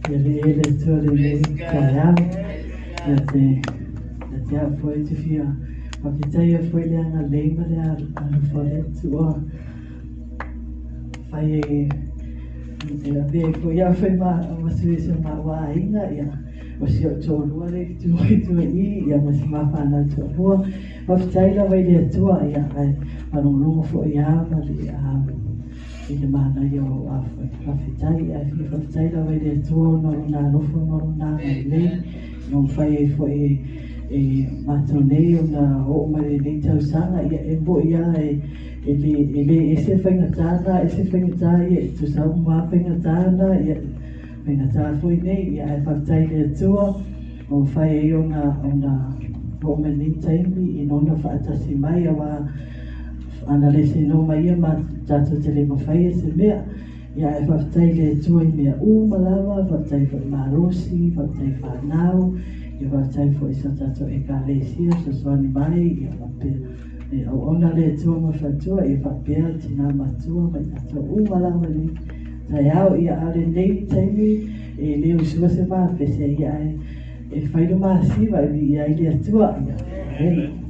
Ia viia le Atua i lenei taeao. Ia te ia te au foi te fia faafetaia foi le agalelei ma le alofa o le Atua fai ai e avea ai foi au foi ma ma sui o si o maua aiga ia o si ou toalua lea i tua i tua i i ia ma si ma fanau toalua. Faafetai lava i le Atua ia ae faalogologo foi lava ma le i le manaia o a foi. Faafetai, ae fia faafetai lava i le Atua ona o Lona alofa ma Lona agalelei na mafai ai foi e matou nei ona oo mai lenei tausaga. Ia e moni lava e e le e le ese faigata na ese faigata, ia e tutusa uma lava faigata na, ia faigata foi nei, ia ae faafetai i le Atua ua mafai ai ona ona oo mai lenei taimi ina ona faatasi mai aua ana le seno mai ia ma tatou te le mafaia se mea. Ia ae faafetai i le Atua i mea uma lava, faafetai foi i malosi, faafetai i fanau, ia faafetai foi i si o tatou Ekalesia fesoasoani mai, ia faapea e auauna le Atua ma le faletua, ia faapea tina matua ma i tatou uma lava i lenei taeao. Ia a o lenei taimi e le usua se mapese, ia ae e fai le masiva e viia ai le Atua. Ia, amene.